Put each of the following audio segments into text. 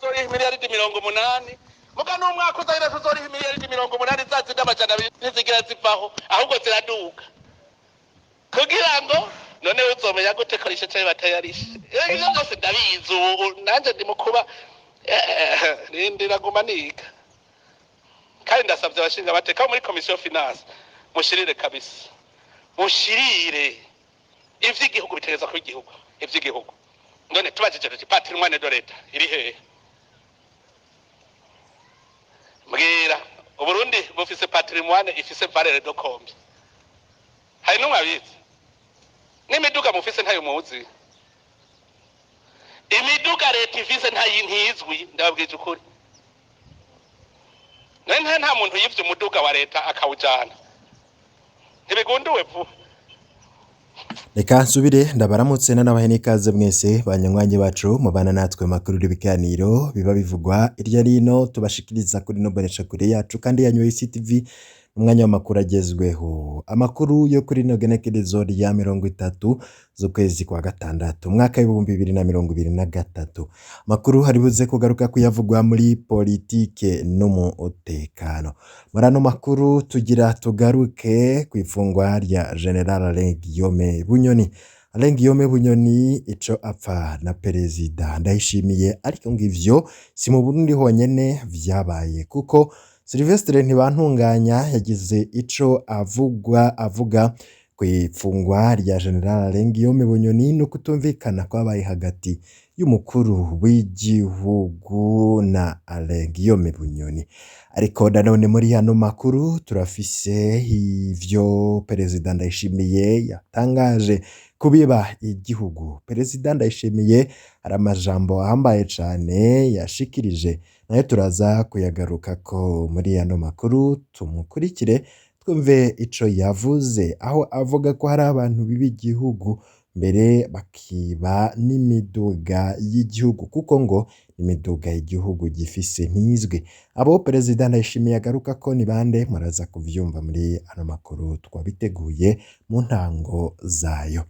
Tuzoriha miliyaridi 80, muga n'umwaka uzahera tuzoriha miliyaridi 80. Za zindi 200 ntizigira zivaho, ahubwo ziraduga. Kugira ngo none uzomenya gute ko rishe canke batayarishe? Ivyo byose ndabizi. Ubu nanje ndi mu kuba rindira, guma niga. Kandi ndasabye abashinga amateka bo muri commission finance, mushirire kabisa, mushirire. Ivy'igihugu bitegerezwa kuba igihugu. Ivy'igihugu none tubajije tuti: "Patrimoine de l'État iri hehe?" Mbwira, Uburundi bufise patrimoine ifise valeur de combien? Hari n'umwe abizi? N'imiduga mufise ntayo muzi. Imiduga leta ifise ntayi, ntizwi. Ndababwije ukuri. None nta muntu yivye umuduga wa leta akawujana, ntibigunduwe vuba. Reka nsubire ndabaramutse, nanabahe n'ikaze mwese banyanywanyi bacu mubana natwe makuru y'ibiganiro biba bivugwa irya nino tubashikiriza kuri no kure yacu kandi yanyu ICTV. Umwanya w'amakuru agezweho, amakuru yo kuri ino genekerezo rya 30 z'ukwezi kwa gatandatu, umwaka w'2023. Amakuru hari buze kugaruka kuyavugwa muri politike n'umutekano. Muri ano makuru tugira tugaruke ku ifungwa rya General Alain Guillaume Bunyoni. Alain Guillaume Bunyoni ico apfa na Perezida Ndayishimiye, ariko ngo ivyo si mu Burundi honyene vyabaye, kuko Sylvestre Ntibantunganya yagize ico avugwa, avuga ku ifungwa rya General Alain Guillaume Bunyoni no kutumvikana kwabaye hagati y'umukuru w'igihugu na Alain Guillaume Bunyoni. Ariko nanone muri ano makuru turafise ivyo Perezida Ndayishimiye yatangaje kubiba igihugu. Perezida Ndayishimiye hari amajambo ahambaye cane yashikirije, nayo turaza kuyagarukako muri ano makuru. Tumukurikire twumve ico yavuze, aho avuga ko hari abantu biba igihugu, mbere bakiba n'imiduga y'igihugu, kuko ngo imiduga igihugu gifise ntizwi. Abo Perezida Ndayishimiye agaruka ko ni bande? Muraza kuvyumva muri ano makuru twabiteguye mu ntango zayo.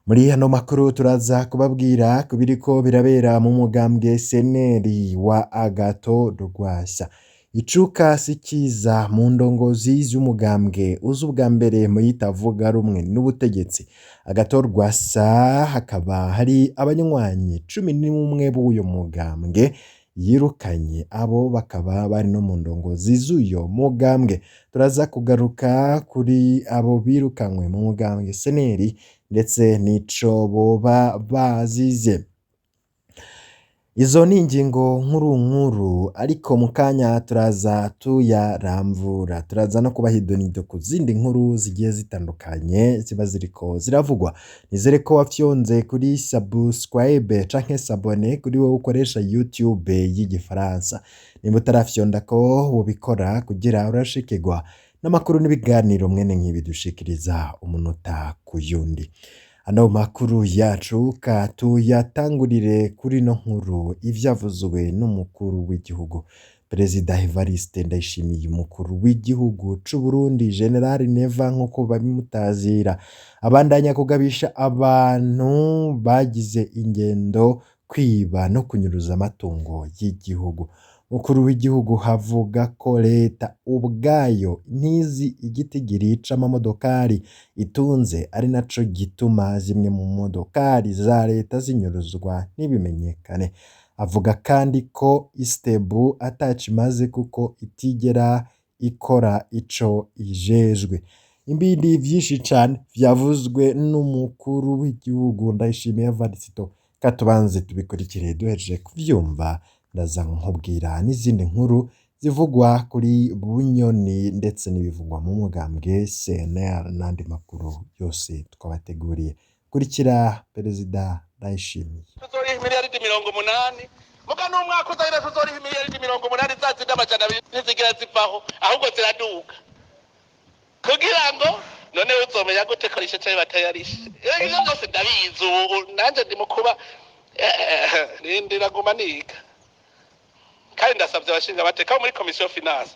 Muri ano makuru turaza kubabwira ku biriko birabera mu mugambwe CNL wa Agathon Rwasa. Icuka si ciza mu ndongozi z'umugambwe uza ubwa mbere mu yitavuga rumwe n'ubutegetsi. Agathon Rwasa, hakaba hari abanywanyi 11 b'uyo mugambwe yirukanye, abo bakaba bari no mu ndongozi z'uyo mugambwe. Turaza kugaruka kuri abo birukanywe mu mugambwe CNL ndetse n'ico boba bazize. Izo ni ingingo nkuru nkuru, ariko mu kanya turaza tuyaramvura. Turaza no kubaha idonido ku zindi nkuru zigiye zitandukanye ziba ziriko ziravugwa. Nizere ko wafyonze kuri subscribe canke s'abonner kuri wowe ukoresha YouTube y'igifaransa. Nimba utarafyonda ko wobikora kugira urashikirwa n'amakuru n'ibiganiro mwene nk'ibi dushikiriza umunota ku yundi. Ano makuru yacu ka tuyatangurire kuri no nkuru, ivyavuzwe n'umukuru w'igihugu Perezida Evariste Ndayishimiye. Umukuru w'igihugu c'u Burundi, General Neva nk'uko babimutazira, abandanya kugabisha abantu bagize ingendo kwiba no kunyuruza amatungo y'igihugu. Umukuru w'igihugu havuga ko leta ubwayo ntizi igitigiri c'amamodokari itunze, ari naco gituma zimwe mu modokari za leta zinyuruzwa ntibimenyekane. Avuga kandi ko Istebu ataco imaze kuko itigera ikora ico ijejwe. Ibindi vyinshi cane vyavuzwe n'umukuru w'igihugu Ndayishimiye Evariste, katubanze tubikurikire. Duhejeje kuvyumva ndaza nkubwira n'izindi nkuru zivugwa kuri Bunyoni ndetse n'ibivugwa mu mugambwe CNL n'andi makuru yose twabateguriye. Kurikira Perezida Ndayishimiye. Tuzoriha miliyaridi 80, muga n'umwaka uzahera tuzoriha miliyaridi 80. Za zindi 200 ntizigira zivaho, ahubwo ziraduga. Kugira ngo none uzomenya gute ko rishe canke batayarishe? Ivyo byose ndabizi. Ubu nanje ndi mu kuba rindira, guma niga. Kandi ndasabye abashinga amateka bo muri commission finance,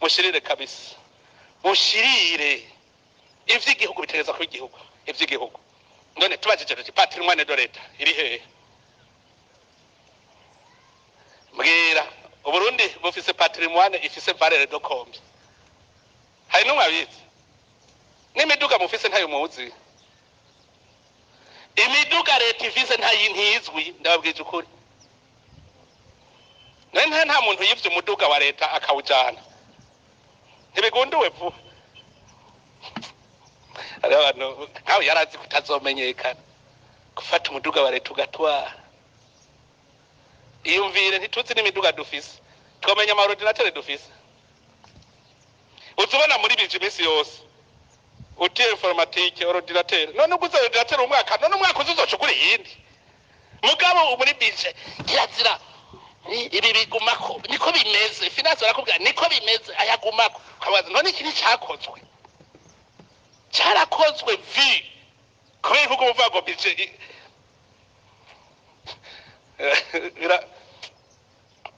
mushirire kabisa, mushirire. Ivy'igihugu bitegerezwa kuba igihugu. Ivy'igihugu none tubajije tuti: "Patrimoine de l'État iri hehe?" Mbwira, Uburundi bufise patrimoine ifise valeur de combien? Hari n'umwe abizi? N'imiduga mufise ntayo muzi. Imiduga leta ifise ntayi ntizwi, ndababwije ukuri. None nta muntu yivye umuduga wa leta akawujana, ntibigunduwe vuba? Hariho abantu nkawe yarazi kutazomenyekana gufata umuduga wa leta ugatwara. Iyumvire, ntituzi n'imiduga dufise, twamenya ama ordinateurs dufise. Uzubona muri bije iminsi yose uti informatique, ordinateur. None uguze ordinateur umwaka, none umwaka uzoca ugura iyindi. Mugabo muri bije kirazira, ibi bigumako, niko bimeze. Finance barakubwira niko bimeze, ayagumako. Ukabaza, none iki nticyakozwe? Cyarakozwe vi kubera ko uvuga ngo bije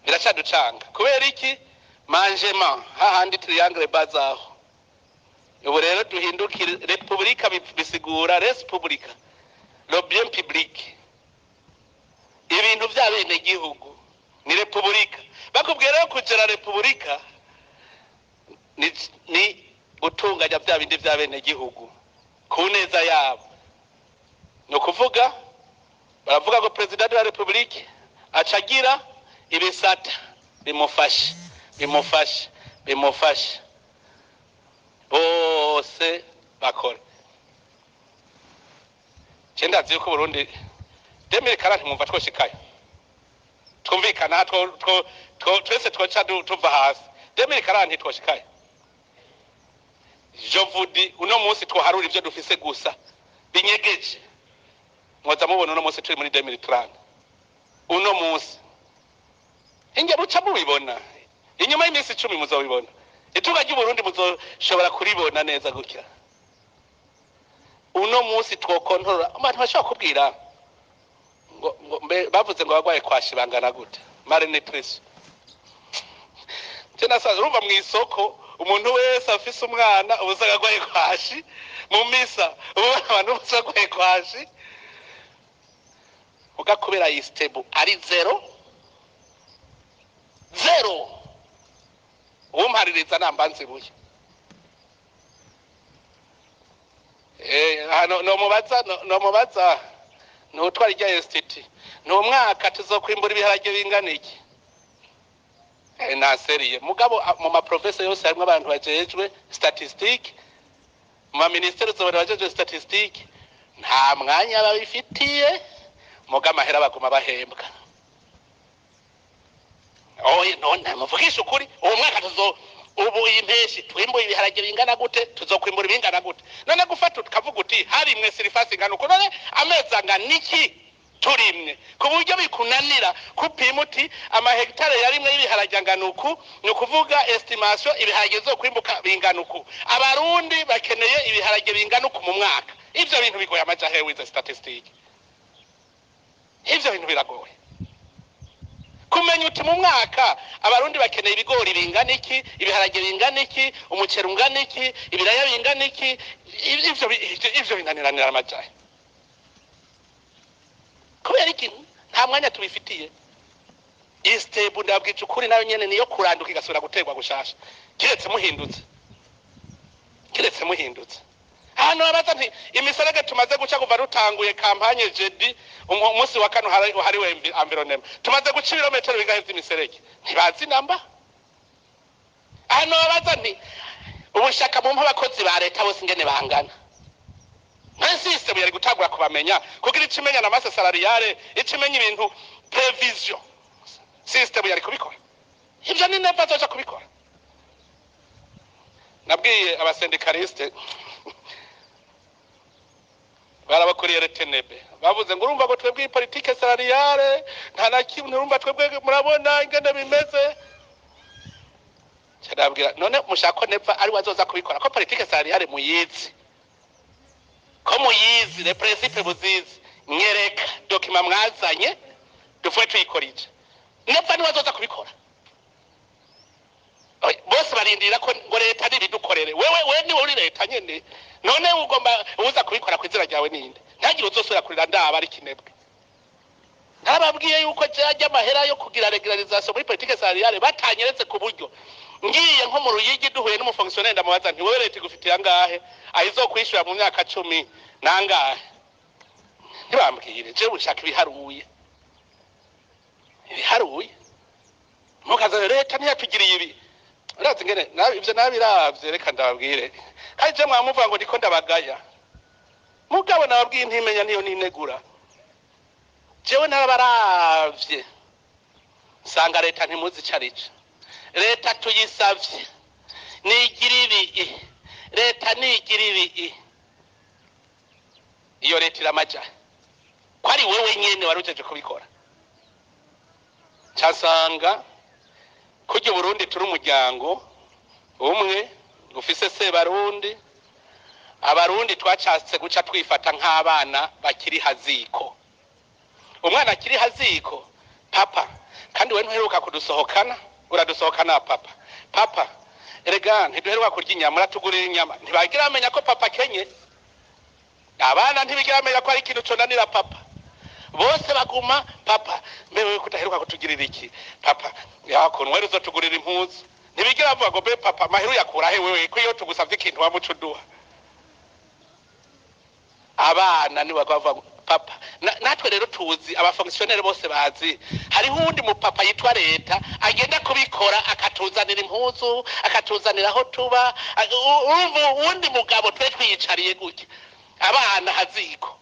biracaducanga. Kubera iki? Management hahandi triangle bazaho. Ubu rero duhindukire repubulika, bisigura res publica, le bien public, ibintu by'abene gihugu ni repubulika. Bakubwira rero kugera repubulika ni gutunganya bya bindi by'abene gihugu ku neza yabo. Ni ukuvuga baravuga ngo perezida de la république acagira ibisata bimufashe, bimufashe, bimufashe, bose bakora. Je ndazi yuko Burundi 2040 mwumva twoshikayo, twumvikana, twese twoca tuva hasi. 2040 twoshikayo. Je vous dis, uno munsi twoharura ivyo dufise gusa binyegeje, mwoza mubona uno munsi turi muri 2030. Uno munsi inge buca mubibona, inyuma y'iminsi 10 muzobibona. Itunga ry'Uburundi muzoshobora kuribona neza gutya. Uno munsi twokontorora abantu bashobora kubwira ngo mbe bavuze ngo abagwaye kwashi bangana gute, malnutrition. Je nasanze urumva mu isoko umuntu wese afise umwana ubu usanga agwaye kwashi, mu misa ubu abantu bose bagwaye kwashi. Uga kubera iyi stable ari zéro zéro, umpaririza nambanze ibuye. Hano nomubaza, nomubaza nutwara irya institut, ni umwaka tuzokwimbura ibiharage bingana iki? Naseriye mugabo mu ma provinces yose harimwo abantu bajejwe statistique, mu ma ministères uzobona bajejwe statistique. Nta mwanya babifitiye, muga amahera baguma bahembwa. Oye, none muvugisha ukuri, uwo mwaka tuzo ubu iyi mpeshi twimbuye ibiharage bingana gute? Tuzokwimbura ibingana gute? None gufata tukavuga uti harimwe surface ingana uko, none amezi angana iki turimwe, ku buryo bikunanira kupima uti amahegitare yarimwe y'ibiharage angana uku? Ni ukuvuga estimation, ibiharage bizokwimbuka bingana uku, Abarundi bakeneye ibiharage bingana uku mu mwaka. Ivyo bintu bigoye amaja hewe izo statistique? Ivyo bintu biragoye kumenya uti mu mwaka Abarundi bakeneye ibigori bingana iki, ibiharage bingana iki, umuceri ungana iki, ibiraya bingana iki. Ivyo binaniranira amajahe kubera iki? Nta mwanya tubifitiye. ISTEEBU, ndabwije ukuri, nayo nyene niyo kuranduka igasubira guterwa gushasha, kiretse muhindutse, kiretse muhindutse. Hano abaza nti imiserege tumaze guca kuva rutanguye campagne jeudi, umunsi wa kane wahariwe environnement, tumaze guca ibirometero bingahe vy'imiserege? Ntibazi namba. Hano abaza nti ubushaka mumpa abakozi ba leta bose ingene bangana. Nka system yari gutangura kubamenya kugira ico imenya na masse salariale, ico imenya ibintu prévision. System yari kubikora ivyo, ni neva azoja kubikora. Nabwiye aba syndicalistes barabakuriye RTNB, bavuze ngo urumva ngo twebwe iyi politique salariale nta na kimwe, urumva twebwe murabona ingene bimeze. Nabwira, none mushaka ko Neva ari we azoza kubikora, ko politique salariale muyizi, ko muyizi, les principes buzizi? Nyereka document mwazanye dufuwe tuyikorije. Neva niwe azoza kubikora? Oya, bose barindira ko ngo leta nibidukorere. Wewe we niwe uri leta nyene, none ugomba uza kubikora ku izina ryawe ninde? Ntagire uzosubira kurira ndaba ari kinebwe. Narababwiye yuko jya amahera yo kugira régularisation muri politique salariale batanyeretse ku buryo ngiye nko mu Ruyigi, duhuye n'umufonctionnaire, ndamubaza nti: "Wewe leta igufitiye angahe ayizokwishura mu myaka 10 nangahe?" Ntibambwire. Jewe nshaka ibiharuye, ibiharuye. Mukaza leta ntiyatugiriye ibi. Urazi ngene ivyo nabiravye. Reka ndababwire, kandi je mwamuvuga ngo ndiko ndabagaya, mugabo nababwiye ntimenya niyo ninegura. Jewe narabaravye nsanga leta ntimuzi ico arico. Leta tuyisavye nigira ibi, leta nigira ibi, iyo leta iramaja ko ari wewe nyene wari ujeje kubikora. Casanga kurya Uburundi turi umuryango umwe ufise Sebarundi. Abarundi twacatse guca twifata nk'abana bakiri haziko. Umwana akiri haziko: "Papa, kandi we ntuheruka kudusohokana, uradusohokana papa. Papa erega ntiduheruka kurya inyama, uratugurira inyama." Ntibagira bamenya ko papa akenye. Abana ntibigira bamenya ko ari ikintu conanira papa. Bose baguma: "Papa, mbe wewe kudaheruka kutugirira iki? Papa yakuntu wari uzotugurira impuzu." Ntibigira bavuga ngo: "Be papa, amahera uyakura he wewe, ko iyo tugusavye ikintu wamuca uduha?" Abana ni bavuga ngo: "Papa." Natwe rero tuzi abafonctionnaire bose bazi hariho uwundi mupapa yitwa leta agenda kubikora, akatuzanira impuzu, akatuzanira aho tuba. Urumva uwundi mugabo twe twiyicariye gutya, abana haziko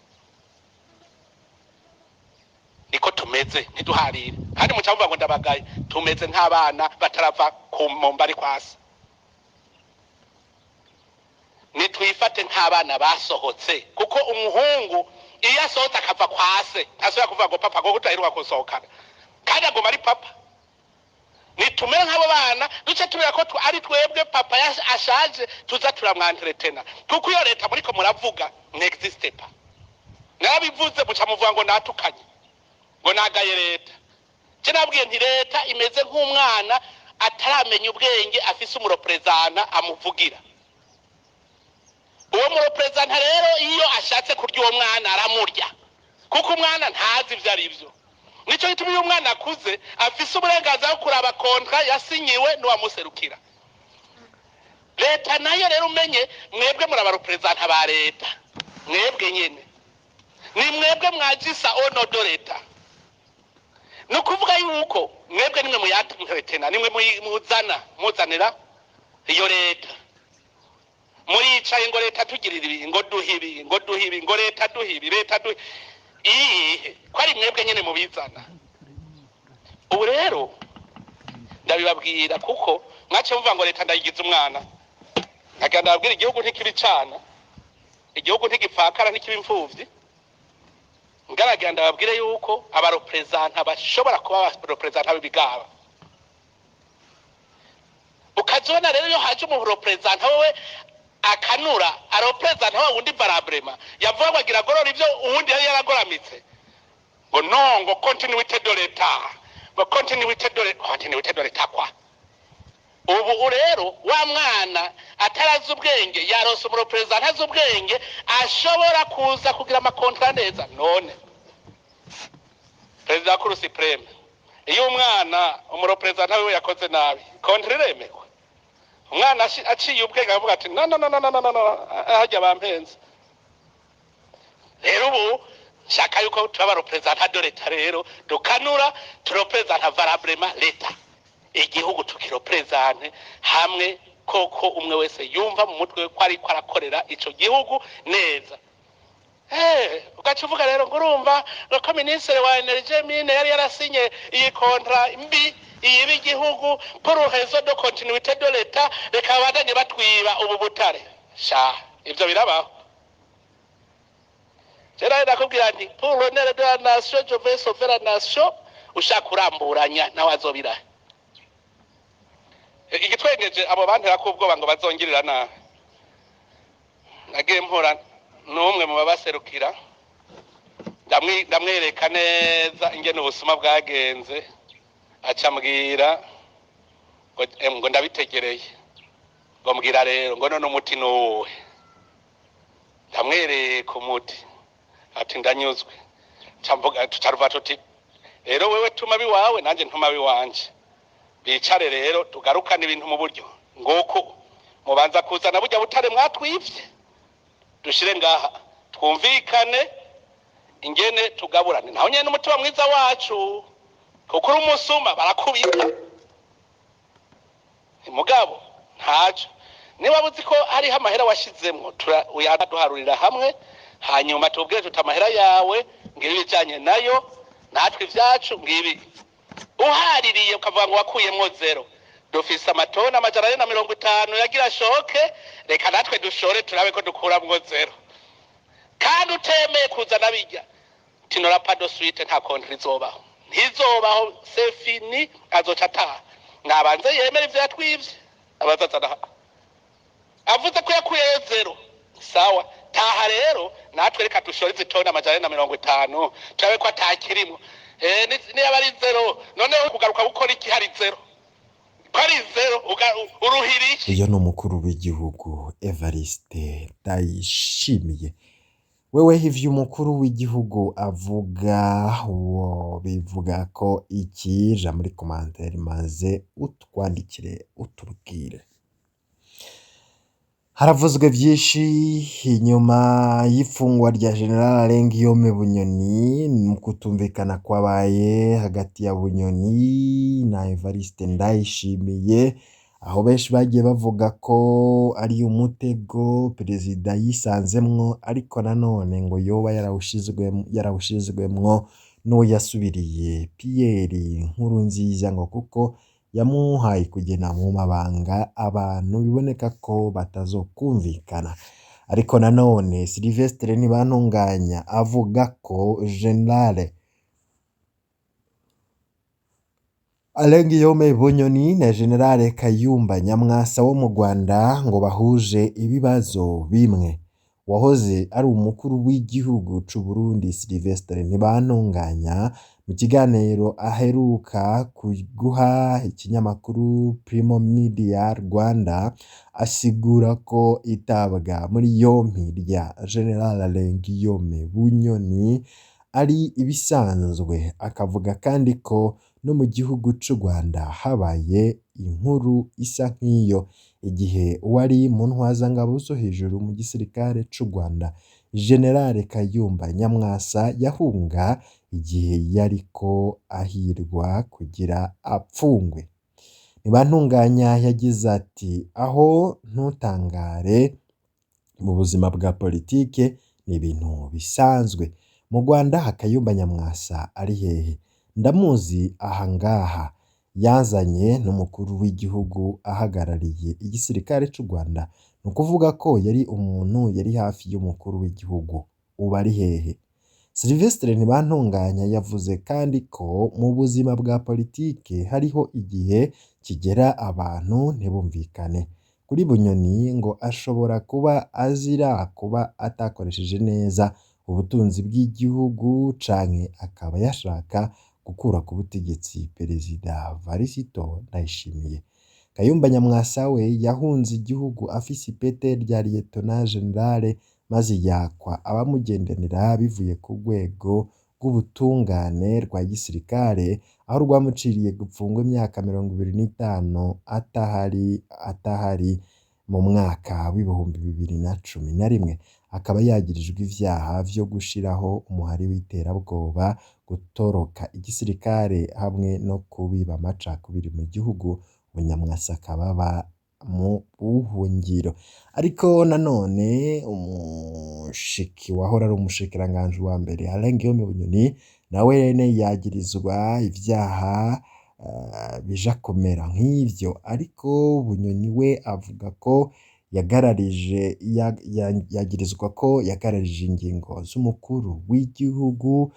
niko tumeze. Ntiduharire kandi muca muvuga ngo ndabagaye. Tumeze nk'abana batarava ku momba ari kwasi. Nitwifate nk'abana basohotse, kuko umuhungu iyo asohotse akava kwa se ntasubira kuvuga ngo: "Papa, ngo utaheruka kusohokana," kandi aguma ari papa. Nitumere nk'abo bana, duce tubera ko ari twebwe papa ashaje tuza turamwentretena, kuko iyo leta muriko muravuga n'existe pas. Narabivuze, muca muvuga ngo natukanye, ngo nagaye leta. Je nabwiye nti leta imeze nk'umwana ataramenya ubwenge, afise umureprésentant amuvugira. Uwo mureprésentant rero iyo ashatse kurya uwo mwana aramurya, kuko umwana ntazi ivyo ari vyo. Nico gituma iyo umwana akuze afise uburenganzira bwo kuraba contrat yasinyiwe n'uwamuserukira. Leta nayo rero, umenye mwebwe muri abareprésentant ba leta. Mwebwe nyene ni mwebwe mwagissa au nom de l'État. Ni ukuvuga yuko mwebwe nimwe muyatena, nimwe muzana muzanira iyo leta. Muricaye ngo: "Leta tugirira ibi, ngo duhe ibi, ngo duhe ibi, ngo leta duhe ibi, leta duhe iyihe?" Ko ari mwebwe nyene mubizana. Ubu rero ndabibabwira kuko mwaciye muvuga ngo leta ndayigize umwana. Nkagira ndababwira: igihugu ntikibicana, igihugu ntigipfakara, ntikiba imfuvyi. Ngaragira ndababwire yuko abareprésentants bashobora kuba abareprésentants b'ibigaba. Ukazibona rero iyo haje umureprésentant wewe akanura, areprésenta wa wundi valablement yavuga ngo agira agorora ibyo uwundi yari yaragoramitse, ngo non, ngo continuité de l'État, ngo continuité de l'État, continuité de l'État kwa. Ubu rero wa mwana atarazi ubwenge yaronse umureprésentant azi ubwenge, ashobora kuza kugira amacontrats neza. None perezida wa Cour suprême, iyo umwana umureprésentant wiwe yakoze nabi, contrat iremerwa? Umwana aciye ubwenge akavuga ati: "No, no, no, no, no, no, no, hajya bampenze." Rero ubu nshaka yuko tuba abareprésentant de l'État rero dukanura, tureprésenta valablement l'État, igihugu tukireprésente hamwe koko umwe wese yumva mu mutwe ko ariko arakorera ico gihugu neza. Ugaca uvuga rero ngo urumva ngo ko minisitiri wa énergie mines yari yarasinye iyi contrat mbi iyiba igihugu, pour raison de continuité de l'État reka babandanye batwiba ubu butare. Sha, ivyo birabaho. Rero ndakubwira nti: "Pour l'honneur de la nation, je vais sauver la nation." Ushaka uramburanya nawe azobirahe. Igitwengeje, abo bantera ko ubwoba ngo bazongirira nabi, nagiye mpura n'umwe mu babaserukira, ndamwereka neza ingene ubusuma bwagenze. Aca ambwira ngo ngo ndabitegereye, ngo mbwira rero, ngo none umuti ni uwuhe? Ndamwereka umuti, ati: "Ndanyuzwe." Nca mvuga, tucaruva tuti Rero wewe tuma abiwawe, nanjye ntuma abiwanje, bicare rero tugarukane ibintu mu buryo. Nguku mubanza kuzana burya butare mwatwivye, dushire ngaha twumvikane ingene tugaburane. Naho nyene n'umutima mwiza wacu, kuko uri umusuma barakubita. Mugabo ntaco, niba uzi ko hariho amahera washizemwo, uyaduharurira hamwe, hanyuma tubwire tuti amahera yawe ngibi, ibijanye nayo natwe ivyacu ngibi. Uhaririye ukavuga ngo wakuyemwo zéro, dufise amatoni 450 yagira shoke, reka natwe dushore turabe ko dukuramwo zéro. Kandi utemeye kuzana bijya, tu n'auras pas de suite, nta konti izobaho, ntizobaho, c'est fini, azoca ataha. Nabanze yemere ivyo yatwivye, abazazana avuze ko yakuyeyo zéro, sawa, taha rero, natwe reka dushore izi toni 450 turabe ko atakirimwo. Niba ari zéro, noneho kugaruka gukora iki? Hari zéro, ko ari zéro, uruhira iki? Uyo ni umukuru w'igihugu Evariste Ndayishimiye. Wewe ivyo umukuru w'igihugu avuga wo bivuga ko iki? Ja muri commentaire maze utwandikire utubwire. Haravuzwe vyinshi inyuma y'ifungwa rya Général Alain Guillaume Bunyoni, mu kutumvikana kwabaye hagati ya Bunyoni na Evariste Ndayishimiye, aho benshi bagiye bavuga ko ari umutego perezida yisanzemwo, ariko nanone ngo yoba yarawushizwemwo n'uwo yasubiriye Pierre Nkurunziza, ngo kuko yamuhaye kugena mu mabanga abantu biboneka ko batazokumvikana. Ariko nanone Sylvestre Ntibantunganya avuga ko Général Alain Guillaume Bunyoni na Général Kayumba Nyamwasa wo mu Rwanda ngo bahuje ibibazo bimwe. Wahoze ari umukuru w'igihugu c'u Burundi Sylvestre Ntibantunganya, mu kiganiro aheruka guha ikinyamakuru Primo Media Rwanda, asigura ko itabwa muri yompi rya Général Alain Guillaume Bunyoni ari ibisanzwe, akavuga kandi ko no mu gihugu c'u Rwanda habaye inkuru isa nk'iyo, igihe uwari mu ntwazangabo zo hejuru mu gisirikare c'u Rwanda Général Kayumba Nyamwasa yahunga igihe yariko ahirwa kugira apfungwe. Ntibantunganya yagize ati: "Aho ntutangare, mu buzima bwa politike ni ibintu bisanzwe. Mu Rwanda Kayumba Nyamwasa ari hehe? Ndamuzi aha ngaha, yazanye n'umukuru w'igihugu ahagarariye igisirikare c'u Rwanda, ni ukuvuga ko yari umuntu yari hafi y'umukuru w'igihugu. Ubu ari hehe?" Sylvestre Ntibantunganya yavuze kandi ko mu buzima bwa politike hariho igihe kigera abantu ntibumvikane. Kuri Bunyoni ngo ashobora kuba azira kuba atakoresheje neza ubutunzi bw'igihugu, canke akaba yashaka gukura ku butegetsi Perezida Varisito Ndayishimiye. Kayumba Nyamwasa we yahunze igihugu afise ipete rya Lieutenant Général, maze yakwa abamugendanira bivuye ku rwego rw'ubutungane rwa gisirikare, aho rwamuciriye gupfungwa imyaka 25 atahari mu mwaka w'2011, akaba yagirijwe ivyaha vyo gushiraho umuhari w'iterabwoba, gutoroka igisirikare hamwe no kubiba amacakubiri mu gihugu. Nyamwasa akaba aba mu buhungiro. Ariko nanone umushiki wahora ari umushikiranganji wa mbere Alain Guillaume Bunyoni nawene yagirizwa ivyaha bija kumera nk'ivyo, ariko Bunyoni we avuga ko yagararije, yagirizwa ko yagararije ingingo z'umukuru w'igihugu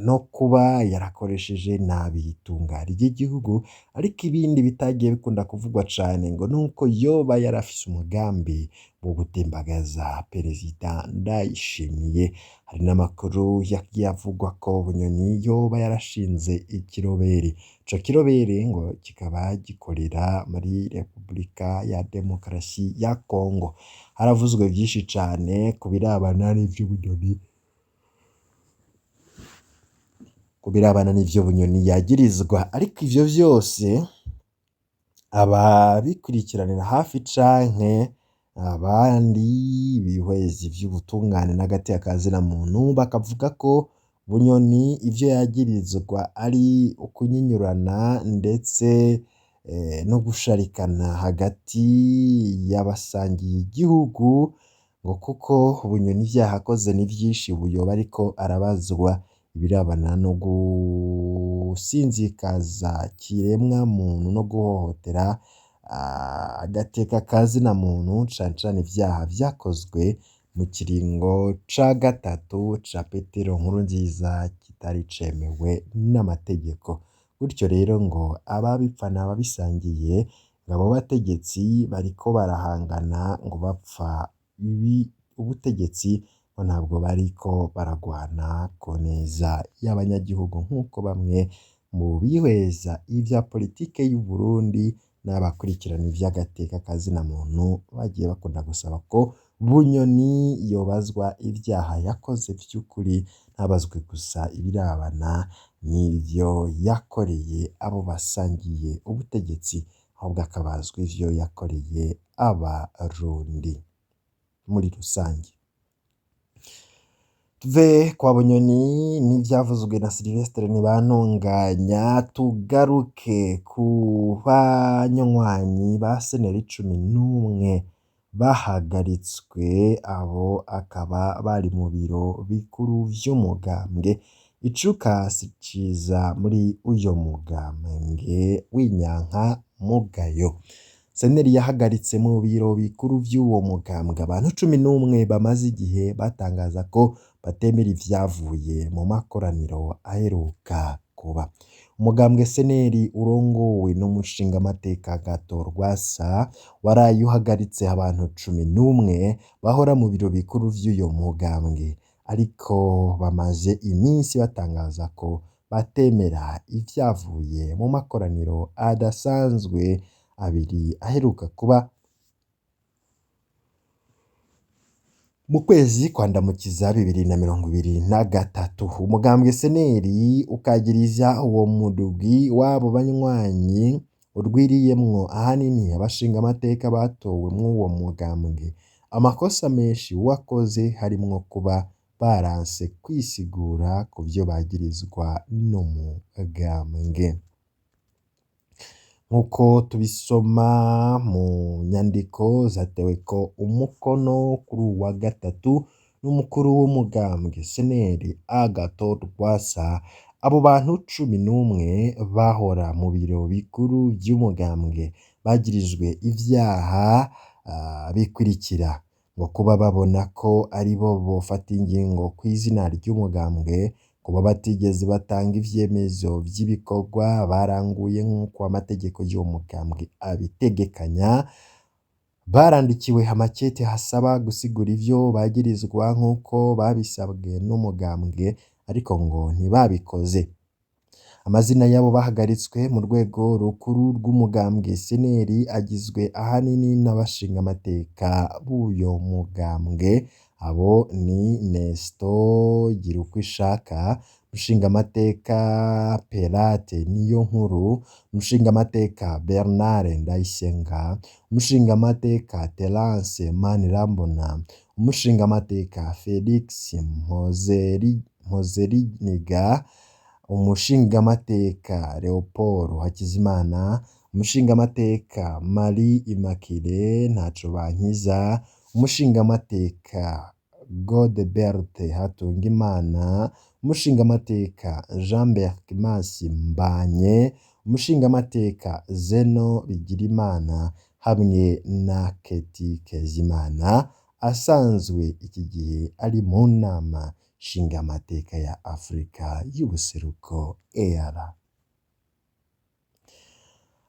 no kuba yarakoresheje nabi itunga ry'igihugu. Ariko ibindi bitagiye bikunda kuvugwa cane ngo nuko yoba yarafise umugambi wo gutembagaza Perezida Ndayishimiye. Hari n'amakuru yagiye avugwa ko Bunyoni yoba yarashinze ikiroberi, ico kiroberi ngo kikaba gikorera muri Repubulika ya Demokarasi ya Kongo. Haravuzwe vyinshi cane ku birabana n'ivyo Bunyoni. Ku birabana n'ivyo Bunyoni yagirizwa, ariko ivyo vyose ababikurikiranira hafi canke abandi bihweza ivy'ubutungane n'agateka ka zina muntu bakavuga ko Bunyoni ivyo yagirizwa ari ukunyinyurana ndetse no gusharikana hagati y'abasangiye igihugu, ngo kuko Bunyoni ivyaha akoze ni vyinshi buyoba ariko arabazwa ibirabana no gusinzikaza kiremwa muntu no guhohotera agateka ka zina muntu, cane cane ivyaha vyakozwe mu kiringo ca gatatu ca Petero Nkurunziza kitari cemewe n'amategeko. Gutyo rero ngo ababipfa n'ababisangiye, ngo abo bategetsi bariko barahangana ngo bapfa ibi ubutegetsi, ngo ntabwo bariko baragwana ku neza y'abanyagihugu nk'uko bamwe mu bihweza ivya politike y'u Burundi n'abakurikirana ivy'agateka ka zina muntu bagiye bakunda gusaba ko Bunyoni yobazwa ivyaha yakoze vy'ukuri, ntabazwe gusa ibirabana n'ivyo yakoreye abo basangiye ubutegetsi, ahubwo akabazwa ivyo yakoreye abarundi muri rusange. Tuve kwa Bunyoni n'ivyavuzwe na Sylvestre Ntibantunganya, tugaruke ku banywanyi ba seneri 11 bahagaritswe, abo akaba bari mu biro bikuru vy'umugambwe. Icuka si ciza muri uyo mugambwe w'inyanka mugayo. Seneri yahagaritse mu biro bikuru vy'uwo mugambwe abantu 11 bamaze igihe batangaza ko batemera ivyavuye mu makoraniro aheruka kuba. Umugambwe Seneri urongowe n'umushingamateka Agathon Rwasa waraye uhagaritse abantu 11 bahora mu biro bikuru vy'uyo mugambwe, ariko bamaze iminsi batangaza ko batemera ivyavuye mu makoraniro adasanzwe abiri aheruka kuba mu kwezi kwa Ndamukiza 2023. Umugambwe Seneri ukagiriza uwo mudugwi w'abo banywanyi urwiriyemwo ahanini abashingamateka batowe mw'uwo mugambwe amakosa menshi wakoze, harimwo kuba baranse kwisigura ku vyo bagirizwa n'umugambwe. Nk'uko tubisoma mu nyandiko zateweko umukono kuri uwu wa gatatu n'umukuru w'umugambwe Seneri Agathon Rwasa, abo bantu 11 bahora mu biro bikuru vy'umugambwe bagirijwe ivyaha bikurikira: ngo kuba babona ko aribo bofata ingingo kw'izina ry'umugambwe, kuba batigeze batanga ivyemezo vy'ibikorwa baranguye nk'uko amategeko y'uwo mugambwe abitegekanya, barandikiwe amakete hasaba gusigura ivyo bagirizwa nk'uko babisabwe n'umugambwe, ariko ngo ntibabikoze. Amazina y'abo bahagaritswe mu rwego rukuru rw'umugambwe Seneri agizwe ahanini n'abashingamateka b'uyo mugambwe, abo ni Nestor Girukwishaka, umushingamateka Perate Niyonkuru, umushingamateka Bernard Ndayisenga, umushingamateka Terence Manirambona, umushingamateka Felix Mpozeriniga, umushingamateka Leopold Hakizimana, umushingamateka Marie Immaculée Ntacobankiza, umushingamateka Godebert Hatungimana, umushingamateka Jean Berchmas Mbanye, umushingamateka Zeno Bigirimana hamwe na Keti Kezimana asanzwe iki gihe ari mu nama nshingamateka ya Afrika y'ubuseruko EAR.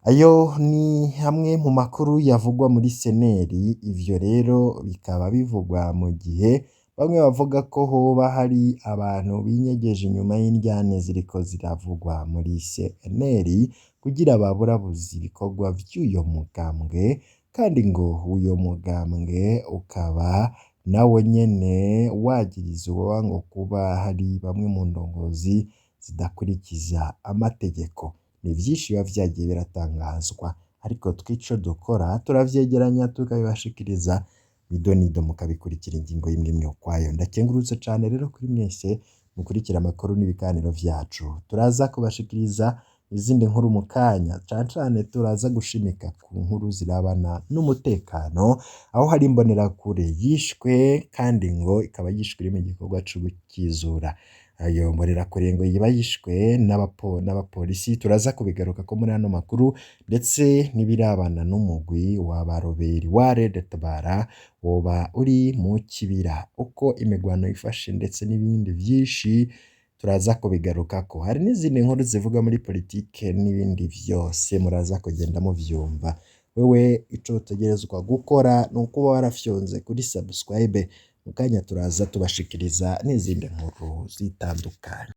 Ayo ni amwe mu makuru yavugwa muri seneri, ivyo rero bikaba bivugwa mu gihe bamwe bavuga ko hoba hari abantu binyegeje inyuma y'indyane ziriko ziravugwa muri seneri kugira baburabuze ibikorwa vy'uyo mugambwe, kandi ngo uyo mugambwe ukaba nawo nyene wagirizwa ngo kuba hari bamwe mu ndongozi zidakurikiza amategeko. Ni vyinshi biba vyagiye biratangazwa, ariko twe ico dukora turavyegeranya tukabibashikiriza idonido mukabikurikira ingingo imwe imwe ukwayo. Ndakengurutse cane rero kuri mwese mukurikira amakuru n'ibiganiro vyacu. Turaza kubashikiriza izindi nkuru mu kanya, cane cane turaza gushimika ku nkuru zirabana n'umutekano, aho hari imbonerakure yishwe kandi ngo ikaba yishwe iri mu gikorwa co gukizura. Ayo mbonerakure ngo iba yishwe n'abapolisi, turaza kubigarukako muri ano makuru, ndetse n'ibirabana n'umugwi wa ba Roberi wa Red Tabara woba uri mu kibira, uko imigwano yifashe ndetse n'ibindi vyinshi turaza kubigarukako. Hari n'izindi nkuru zivuga muri politike n'ibindi vyose muraza kugenda muvyumva. Wewe ico utegerezwa gukora ni ukuba warafyonze kuri subscribe, mu kanya turaza tubashikiriza n'izindi nkuru zitandukanye.